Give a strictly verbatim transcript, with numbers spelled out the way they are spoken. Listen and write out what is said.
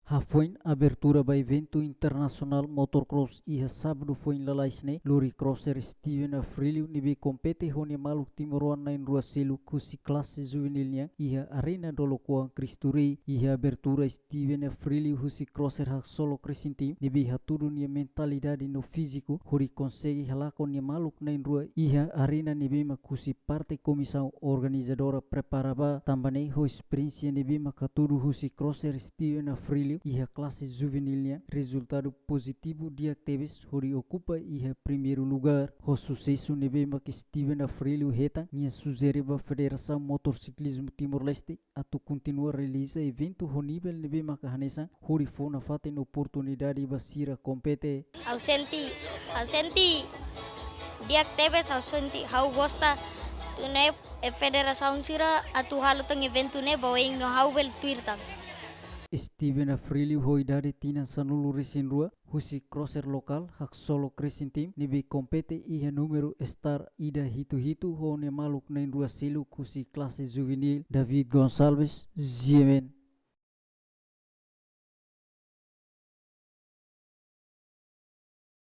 Hafoin abertura ba eventu internasionál motocross iha sábadu foin lalais ne'e, lori crosser Steven Afrilio ne'ebé kompete ho nia maluk timoroan na'in-rua seluk husi klase juvenil nian iha Arena Dolokoan Cristo Rei. Iha abertura, Steven Afrilio husi crosser Haksolo Racing Team ne'ebé hatudu nia mentalidade no fíziku hodi konsege halakon nia maluk na'in-rua iha arena ne'ebé mak husi parte komisaun organizadora prepara ba, tanba ne'e ho esperiénsia ne'ebé mak hatudu husi crosser Steven Afrilio iha klase juvenil nian, rezultadu pozitivu di'ak tebes hodi okupa iha primeiru lugar. Ho susesu ne'ebé mak Steven Afrilio hetan, nia sujere ba Federasaun Motosiklizmu Timor-Leste atu kontinua realiza eventu ho nivel ne'ebé maka hanesan, hodi fó nafatin oportunidade ba sira kompete. Ha'u sente, ha'u sente di'ak tebes, ha'u sente, ha'u gosta. Tuir ne'e, eh, federasaun sira atu halo tan eventu ne'e ba oin no ha'u bele tuir tan. Steven Afrilio ho idade tinan sanulu-resin-rua, husi crosser lokál Haksolo Racing Team ne'ebé kompete iha númeru Star ida hitu hitu ho nia maluk na'in-rua seluk husi klase juvenil. David Gonçalves, G M N,